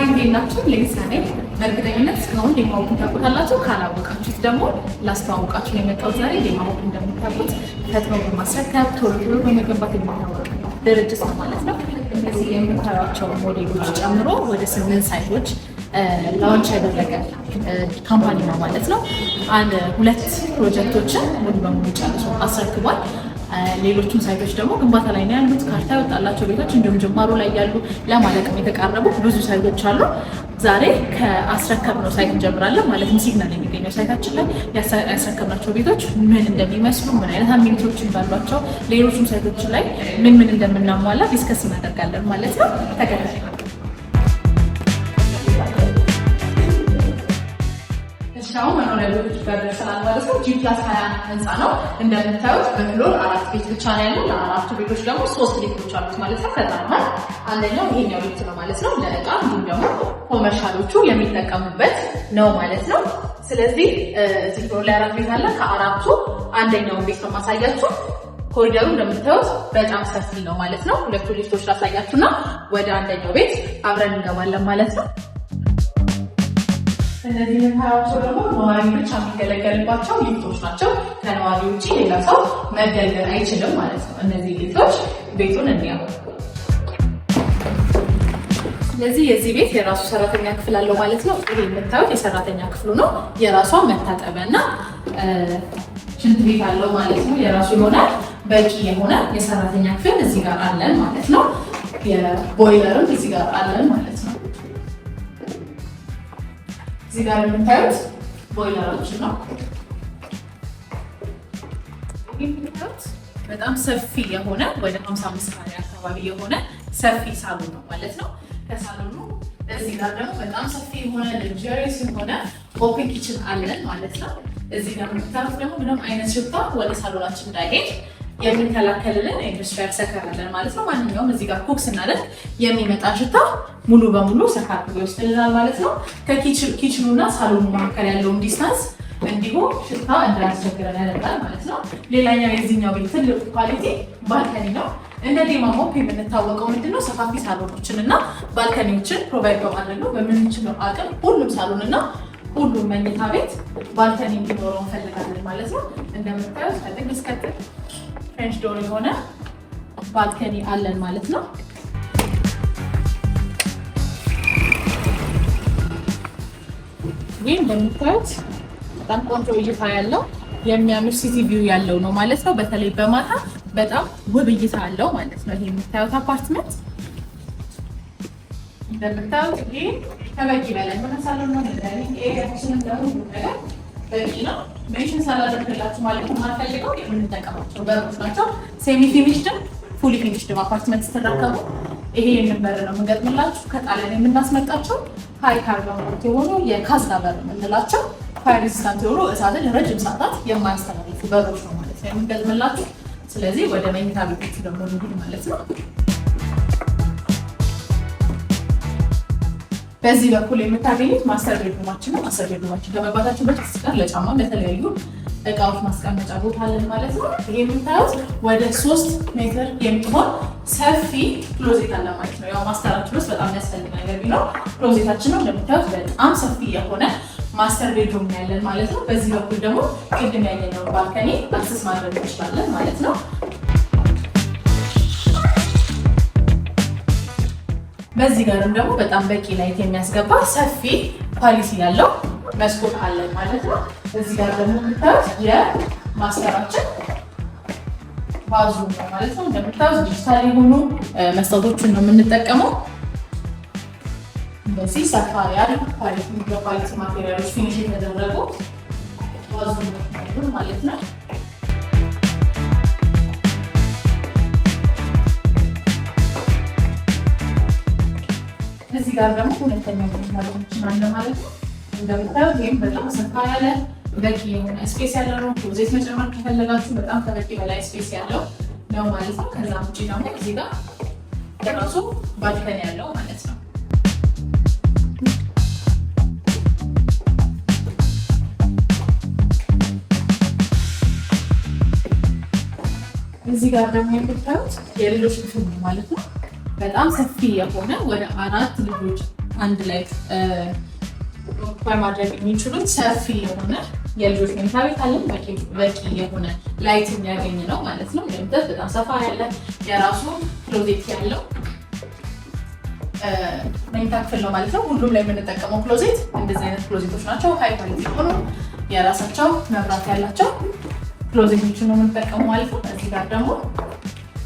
እንዴት ናችሁ? ሌሳ ነኝ። በእርግጠኝነት እስካሁን ዴማ ሆፕን ታውቁታላችሁ። ካላወቃችሁት ደግሞ ላስተዋውቃችሁ ነው የመጣሁት ዛሬ። ዴማ ሆፕ እንደምታውቁት ፈጥኖ በማስረከብ፣ ቶሎ ቶሎ በመገንባት የሚታወቅ ድርጅት ነው ማለት ነው። እነዚህ የምታዩቸው ሞዴሎች ጨምሮ ወደ ስምንት site ኦች launch ያደረገ company ነው ማለት ነው። አንድ ሁለት ፕሮጀክቶችን ሙሉ በሙሉ ጨርሶ አስረክቧል። ሌሎቹም site ኦች ደግሞ ግንባታ ላይ ነው ያሉት። ካርታ የወጣላቸው ቤቶች እንዲሁም ጅማሮ ላይ ያሉ፣ ለማለቅም የተቃረቡ ብዙ site ኦች አሉ። ዛሬ ከአስረከብነው site እንጀምራለን። ማለትም ሲግናል የሚገኘው site ኣችን ላይ ያስረከብናቸው ቤቶች ምን እንደሚመስሉ፣ ምን አይነት amenity ዎች እንዳሏቸው፣ ሌሎቹም site ኦች ላይ ምን ምን እንደምናሟላ discuss እናደርጋለን ማለት ነው። ተከታተሉ። አሁን መኖሪያ ቤቶች ጋር ደርሰናል ማለት ነው። G+20 ህንፃ ነው። እንደምታዩት በ floor አራት ቤት ብቻ ነው ያለው። ለአራቱ ቤቶች ደግሞ ሶስት ሊፍቶች አሉት ማለት ነው። ከዛ መሀል አንደኛው ይሄኛው ሊፍት ነው ማለት ነው። ለእቃ እንዲሁም ደግሞ commercial ኦቹ የሚጠቀሙበት ነው ማለት ነው። ስለዚህ እዚህ floor ላይ አራት ቤት አለ። ከአራቱ አንደኛውን ቤት ነው ማሳያችሁ። ኮሪደሩ እንደምታዩት በጣም ሰፊ ነው ማለት ነው። ሁለቱ ሊፍቶች ላሳያችሁና ወደ አንደኛው ቤት አብረን እንገባለን ማለት ነው። እነዚህ የምታዩቸው ደግሞ ነዋሪ ብቻ የሚገለገልባቸው ሊፍቶች ናቸው። ከነዋሪ ውጭ ሌላ ሰው መገልገል አይችልም ማለት ነው። እነዚህ ሊፍቶች ቤቱን እንያው። ስለዚህ የዚህ ቤት የራሱ ሰራተኛ ክፍል አለው ማለት ነው። ይሄ የምታዩት የሰራተኛ ክፍሉ ነው። የራሷ መታጠቢያና ሽንት ቤት አለው ማለት ነው። የራሱ የሆነ በቂ የሆነ የሰራተኛ ክፍል እዚህ ጋር አለን ማለት ነው። የቦይለርም እዚህ ጋር አለን ማለት ነው። እዚህ ጋር የምታዩት ቦይለራችን ነው። የምታዩት በጣም ሰፊ የሆነ፣ ወደ 55 ካሬ አካባቢ የሆነ ሰፊ ሳሎን ነው ማለት ነው። ከሳሎኑ እዚህ ጋር ደግሞ በጣም ሰፊ የሆነ፣ luxurious የሆነ open kitchen አለን ማለት ነው። እዚህ ጋር የምታዩት ደግሞ ምንም አይነት ሽታ ወደ ሳሎናችን እንዳይሄድ የሚከላከልልን industrial sucker አለን ማለት ነው። ማንኛውም እዚህ ጋር cook ስናደርግ የሚመጣ ሽታ ሙሉ በሙሉ suck አድርጎ ይወስድልናል ማለት ነው። ከ kitchen ኑ እና ሳሎኑ መካከል ያለውን distance እንዲሁ ሽታ እንዳያስቸግረን ያደርጋል ማለት ነው። ሌላኛው የዚህኛው ቤት ትልቁ quality balcony ነው። እንደ ዴማ ሆፕ የምንታወቀው ምንድነው? ሰፋፊ ሳሎኖችን እና balcony ዎችን provide በማድረግ ነው። በምንችለው አቅም ሁሉም ሳሎን እና ሁሉም መኝታ ቤት balcony እንዲኖረው እንፈልጋለን ማለት ነው። እንደምታዩት ከጥግ እስከ ጥግ French door የሆነ balcony አለን ማለት ነው። ይህ እንደምታዩት በጣም ቆንጆ እይታ ያለው፣ የሚያምር city view ያለው ነው ማለት ነው። በተለይ በማታ በጣም ውብ እይታ አለው ማለት ነው። ይሄ የምታዩት አፓርትመንት እንደምታዩት ይሄ ከበቂ በላይ የሆነ ሳሎን ነው። Dining area ችንም ለሁሉ ነገር በቂ ነው። Mention ሳላደርግላችሁ ማለት የማልፈልገው የምንጠቀማቸው በሮች ናቸው። Semi finished ም fully finished ም አፓርትመንት ስትረከቡ ይሄንን በር ነው የምንገጥምላችሁ። ከጣሊያን የምናስመጣቸው high carbon የሆኑ የካዝና በር የምንላቸው፣ fire resistant የሆኑ፣ እሳትን ለረጅም ሰዓታት የማያስተላልፉ በሮች ነው ማለት ነው የምንገጥምላችሁ። ስለዚህ ወደ መኝታ ቤቶቹ ደግሞ እንሂድ ማለት ነው። በዚህ በኩል የምታገኙት master bedroom ኣችን ነው። Master bedroom ኣችን ከመግባታችን በፊት ጋር ለጫማ፣ ለተለያዩ እቃዎች ማስቀመጫ ቦታ አለን ማለት ነው። ይሄ የምታዩት ወደ 3 ሜትር የሚሆን ሰፊ closet አለ ማለት ነው። ያው master ኣችን ውስጥ በጣም የሚያስፈልግ ነገር ቢኖር closet ኣችን ነው። እንደምታዩት በጣም ሰፊ የሆነ master bedroom ያለን ማለት ነው። በዚህ በኩል ደግሞ ቅድም ያየነውን balcony access ማድረግ እንችላለን ማለት ነው። በዚህ ጋርም ደግሞ በጣም በቂ light የሚያስገባ ሰፊ quality ያለው መስኮት አለን ማለት ነው። እዚህ ጋር ደግሞ የምታዩት የ master ኣችን bathroom ነው ማለት ነው። እንደምታዩት ዲጂታል የሆኑ መስታወቶችን ነው የምንጠቀመው። እንደዚህ ሰፋ ያሉ quality በ quality material ኦች finish የተደረጉ bathroom ማለት ነው። እዚህ ጋር ደግሞ ሁለተኛው መኝታ ቤታችን አለ ማለት ነው። እንደምታዩት ይህም በጣም ሰፋ ያለ፣ በቂ የሆነ space ያለው ነው። Closet መጨመር ከፈለጋችሁ በጣም ከበቂ በላይ space ያለው ነው ማለት ነው። ከዛም ውጭ ደግሞ እዚህ ጋር የራሱ balcony ያለው ማለት ነው። እዚህ ጋር ደግሞ የምታዩት የልጆች ክፍል ነው ማለት ነው። በጣም ሰፊ የሆነ ወደ አራት ልጆች አንድ ላይ occupy ማድረግ የሚችሉት ሰፊ የሆነ የልጆች መኝታ ቤት አለን። በቂ የሆነ light የሚያገኝ ነው ማለት ነው። እንደምታዩት በጣም ሰፋ ያለ የራሱ closet ያለው መኝታ ክፍል ነው ማለት ነው። ሁሉም ላይ የምንጠቀመው closet እንደዚህ አይነት closet ኦች ናቸው። High quality የሆኑ የራሳቸው መብራት ያላቸው closet ኦችን ነው የምንጠቀመው ማለት ነው። እዚህ ጋር ደግሞ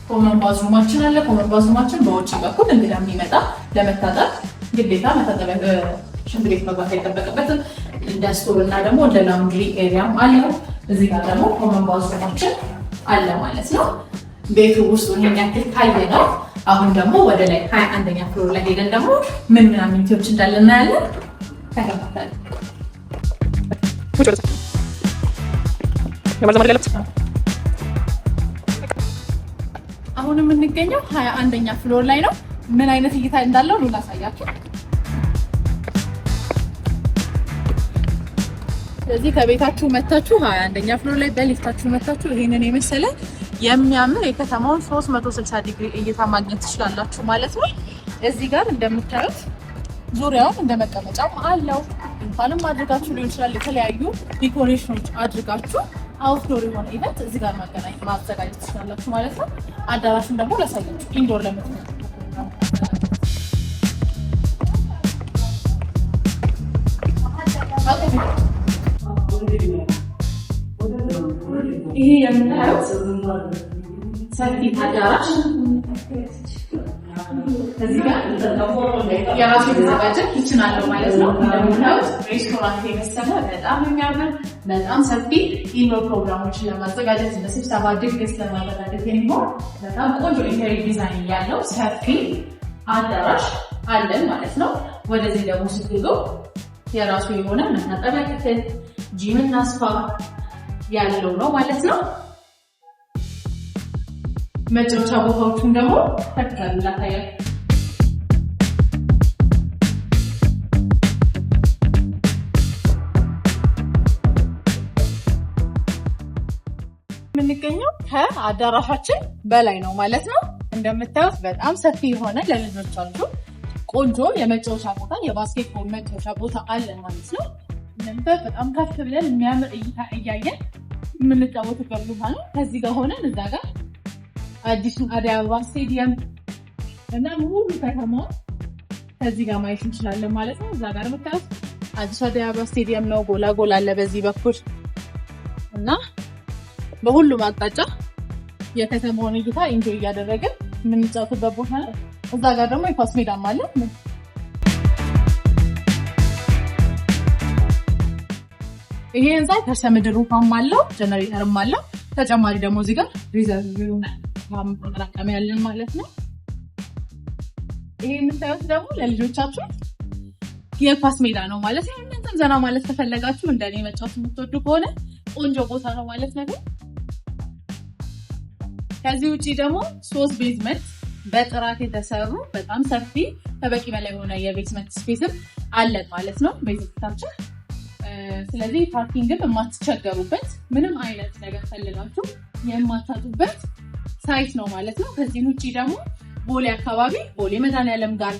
common bathroom ኣችን አለ። Common bathroom ኣችን በውጭ በኩል እንግዳ የሚመጣ ለመታጠብ ግዴታ መታጠቢያ ሽንት ቤት መግባት አይጠበቅበትም። እንደ store እና ደግሞ እንደ laundry area ም አለው። እዚህ ጋር ደግሞ common bathroom ኣችን አለ ማለት ነው። ቤቱ ውስጥ ይሄን ያክል ካየ ነው። አሁን ደግሞ ወደ ላይ 21ኛ floor ላይ ሄደን ደግሞ ምን ምን amenity ዎች እንዳለ እናያለን። ተከታተሉ። አሁን የምንገኘው 21ኛ floor ላይ ነው። ምን አይነት እይታ እንዳለው ሉ ላሳያችሁ። ስለዚህ ከቤታችሁ መታችሁ 21ኛ floor ላይ በሊፍታችሁ መታችሁ ይሄንን የመሰለ የሚያምር የከተማውን 360 ዲግሪ እይታ ማግኘት ትችላላችሁ ማለት ነው። እዚህ ጋር እንደምታዩት ዙሪያውን እንደ መቀመጫም አለው። ድንኳንም አድርጋችሁ ሊሆን ይችላል። የተለያዩ decoration ኦች አድርጋችሁ outdoor የሆነ event እዚህ ጋር ማዘጋጀት ትችላላችሁ ማለት ነው። አዳራሹን ደግሞ ላሳያችሁ indoor ለምትመጡ። ይሄ የምታዩት ሰፊ አዳራሽ እዚህ ጋር የራሱ የተዘጋጀ kitchen አለው ማለት ነው። እንደምታዩት ሬስቶራንት የመሰለ በጣም የሚያምር በጣም ሰፊ indoor ፕሮግራሞችን ለማዘጋጀት እንደ ስብሰባ፣ ድግስ ለማዘጋጀት የሚሆን በጣም ቆንጆ interior design ያለው ሰፊ አዳራሽ አለን ማለት ነው። ወደዚህ ደግሞ ስትሄዱ የራሱ የሆነ መታጠቢያ ክፍል፣ ጂም እና spa ያለው ነው ማለት ነው። መጫወቻ ቦታዎቹን ደግሞ ተከታተሉ ላሳያችሁ። የምንገኘው ከአዳራሻችን በላይ ነው ማለት ነው። እንደምታዩት በጣም ሰፊ የሆነ ለልጆቻችሁ ቆንጆ የመጫወቻ ቦታ የ basketball መጫወቻ ቦታ አለ ማለት ነው። እንደምታዩት በጣም ከፍ ብለን የሚያምር እይታ እያየን የምንጫወትበት ቦታ ነው። ከዚህ ጋር ሆነን እዛ ጋር አዲሱን አደይ አበባ ስቴዲየም እና ሙሉ ከተማውን ከዚህ ጋር ማየት እንችላለን ማለት ነው። እዛ ጋር የምታዩት አዲሱ አደይ አበባ ስቴዲየም ነው። ጎላ ጎላ አለ በዚህ በኩል እና በሁሉም አቅጣጫ የከተማውን እይታ enjoy እያደረግን የምንጫወትበት ቦታ ነው። እዛ ጋር ደግሞ የኳስ ሜዳም አለ። ይሄ ህንፃ ከርሰ ምድር ውሃም አለው፣ ጀነሬተርም አለው። ተጨማሪ ደግሞ እዚህ ጋር reserve ማጠራቀሚያ ያለን ማለት ነው። ይሄ የምታዩት ደግሞ ለልጆቻችሁ የኳስ ሜዳ ነው ማለት ነው። እናንተም ዘና ማለት ከፈለጋችሁ እንደኔ መጫወት የምትወዱ ከሆነ ቆንጆ ቦታ ነው ማለት ነው። ከዚህ ውጪ ደግሞ 3 basement በጥራት የተሰሩ በጣም ሰፊ ከበቂ በላይ የሆነ የ basement space ም አለን ማለት ነው basement ኣችን። ስለዚህ parking ም የማትቸገሩበት ምንም አይነት ነገር ፈልጋችሁ የማታጡበት site ነው ማለት ነው። ከዚህ ውጪ ደግሞ ቦሌ አካባቢ ቦሌ መድኃኒዓለም ጋር፣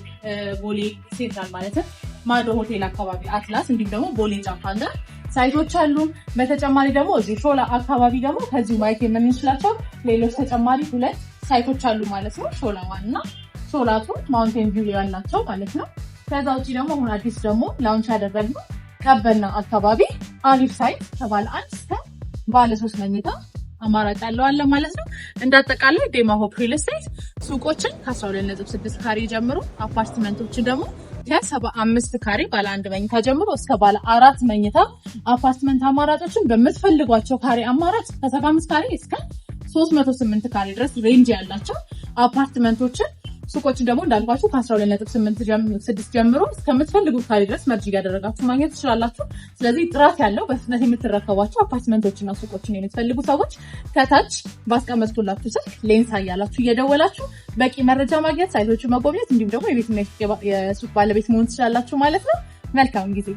ቦሌ ሴንትራል ማለት ነው ማዶ ሆቴል አካባቢ አትላስ፣ እንዲሁም ደግሞ ቦሌ ጃፓን ጋር site ኦች አሉ። በተጨማሪ ደግሞ እዚህ ሾላ አካባቢ ደግሞ ከዚሁ ማየት የምንችላቸው ሌሎች ተጨማሪ 2 site ኦች አሉ ማለት ነው። ሾላ 1 እና ሾላ 2 mountain view ያላቸው ማለት ነው። ከዛ ውጪ ደግሞ አሁን አዲስ ደግሞ launch ያደረግነው ቀበና አካባቢ አሪፍ site ከባለ 1 እስከ ባለ 3 መኝታ አማራጭ ያለው አለ ማለት ነው። እንዳጠቃላይ ዴማ ሆፕ ሪል ስቴት ሱቆችን ከ12.6 ካሬ ጀምሮ አፓርትመንቶችን ደግሞ ከ75 ካሬ ባለ 1 መኝታ ጀምሮ እስከ ባለ 4 መኝታ አፓርትመንት አማራጮችን በምትፈልጓቸው ካሬ አማራጭ ከ75 ካሬ እስከ 308 ካሬ ድረስ range ያላቸው አፓርትመንቶችን ሱቆችን ደግሞ እንዳልኳችሁ ከ12.86 ጀምሮ እስከምትፈልጉት ካሬ ድረስ merge እያደረጋችሁ ማግኘት ትችላላችሁ። ስለዚህ ጥራት ያለው በፍጥነት የምትረከቧቸው አፓርትመንቶችና ሱቆችን የምትፈልጉ ሰዎች ከታች ባስቀመጥኩላችሁ ስልክ ሌንሳ እያላችሁ እየደወላችሁ በቂ መረጃ ማግኘት፣ site ኦቹን መጎብኘት እንዲሁም ደግሞ የቤትና የሱቅ ባለቤት መሆን ትችላላችሁ ማለት ነው። መልካም ጊዜ።